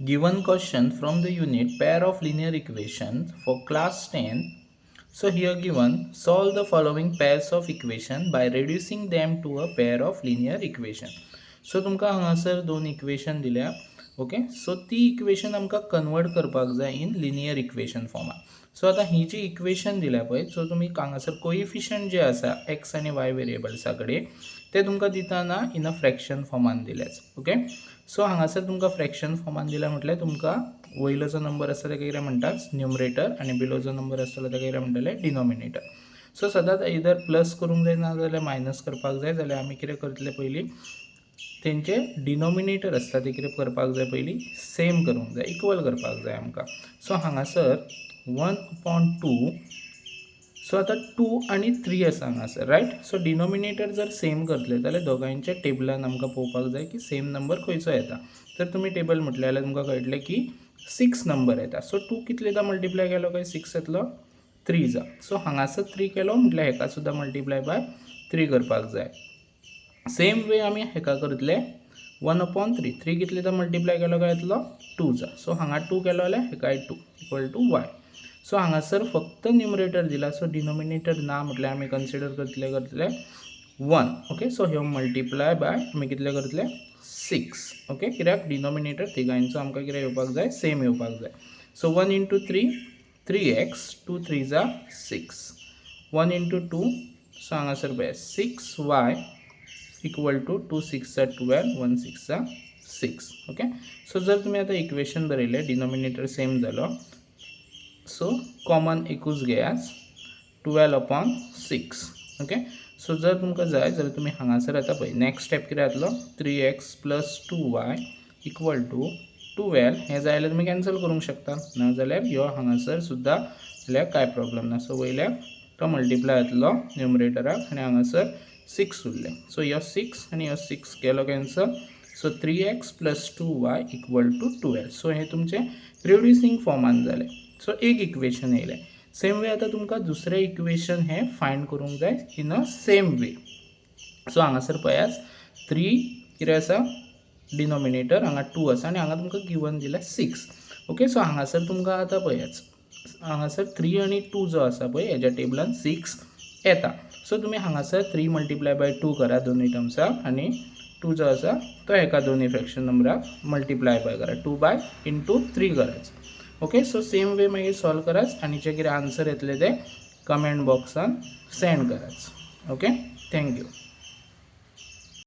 Given question from the unit pair of linear equations for class 10. So here given, solve the following pairs of equation by reducing them to a pair of linear equation. So तुमकां हांगासर दोन equation दिल्या. Okay, so ती equation आमकां convert करपाक जाय in linear equation फॉर्मान. So आतां ही जी इक्वेशन दिल्या पळय, सो तुमी हांगासर कोइफिशियंट जे आसा एक्स आनी वाय वेरिएबल्सा कडेन ते तुमकां दितना इन अ फ्रॅक्शन फॉर्मान दिल्याच. ओके, सो हांगासर तुमकां फ्रॅक्शन फॉर्मान दिल्या म्हटल्यार तुमकां वयलो जो नंबर आसता ताका कितें म्हणटात न्युमरेटर आनी बिलो जो नंबर आसतलो ताका कितें म्हणटले डिनॉमिनेटर. सो सदांच आयदर प्लस करूंक जाय ना जाल्यार मायनस करपाक जाय. जाल्यार आमी कितें करतले पयलीं तेंचे डिनॉमिनेटर आसता ते कितें करपाक जाय पयलीं सेम करूंक जाय, इक्वल करपाक जाय आमकां. सो हांगासर 1/2, सो आतां 2 आनी 3 आसा हांगासर, रायट. सो डिनॉमिनेटर जर सेम करतले जाल्यार दोगांयच्या टेबलान आमकां पळोवपाक जाय की सेम नंबर खंयचो येता. तर तुमी टेबल म्हटलें जाल्यार तुमकां कळटलें की 6 नंबर येता. सो 2 कितलेदां मल्टिप्लाय केलो काय 6 येतलो, 3 जा. सो हांगासर 3 केलो म्हटल्यार हेका सुद्दां मल्टिप्लाय बाय 3 करपाक जाय. सेम वे आमी हेका करतले 1/3, 3 कितलेदां मल्टिप्लाय केलो काय येतलो 2 जा. सो हांगा 2 केलो जाल्यार हेकाय 2 इक्वल टू वाय. सो हांगासर फक्त न्युमरेटर दिला, सो डिनॉमिनेटर ना म्हटल्यार आमी कन्सिडर करतले 1. ओके, सो ह्यो मल्टिप्लाय बाय आमी कितले करतले 6. ओके, कित्याक डिनॉमिनेटर तिगांयचो आमकां कितें येवपाक जाय, सेम येवपाक जाय. सो 1 × 3 3x, 2 3 जा 6, 1 × 2, सो हांगासर पळय 6y equal to 2 6 जा 12, 1 6 जा 6. ओके, सो जर तुमी आतां इक्वेशन बरयलें डिनॉमिनेटर सेम जालो, सो कॉमन एकूच घेयात 12/6. ओके, सो जर तुमकां जाय जाल्यार तुमी हांगासर आतां पळय नेक्स्ट स्टेप कितें जातलो 3x + 2y equal to 12. हें जाय जाल्यार तुमी कॅन्सल करूंक शकता, ना जाल्यार ह्यो हांगासर सुद्दां जाल्यार कांय प्रॉब्लम ना. सो वयल्यार तो मल्टिप्लाय जातलो न्युमरेटराक आनी हांगासर 6 उरलें. सो ह्यो 6 आनी ह्यो 6 केलो cancel. So 3x + 2y equal to 12. So हें तुमचें रिड्युसींग फॉर्मान जालें. सो एक इक्वेशन येयलें. सेम वे आतां तुमकां दुसरें इक्वेशन हें फायंड करूंक जाय in a same way. So हांगासर पळयात 3 कितें आसा डिनॉमिनेटर, हांगा 2 आसा आनी हांगा तुमकां गिवन दिल्या 6. ओके, सो हांगासर तुमकां आतां पळयात हांगासर 3 आनी 2 जो आसा पळय हेज्या टेबलान 6 येता. सो तुमी हांगासर 3 मल्टिप्लाय बाय 2 करा दोनूय टर्म्साक आनी 2 जो आसा तो हेका दोनूय फ्रॅक्शन नंबराक मल्टिप्लाय बाय करा, 2 बाय इंटू 3 करायचो. ओके, सो सेम वे मागीर सॉल्व कराच आनी जे कितें आन्सर येतले ते कमेंट बॉक्सान सेंड कराच. Okay, thank you.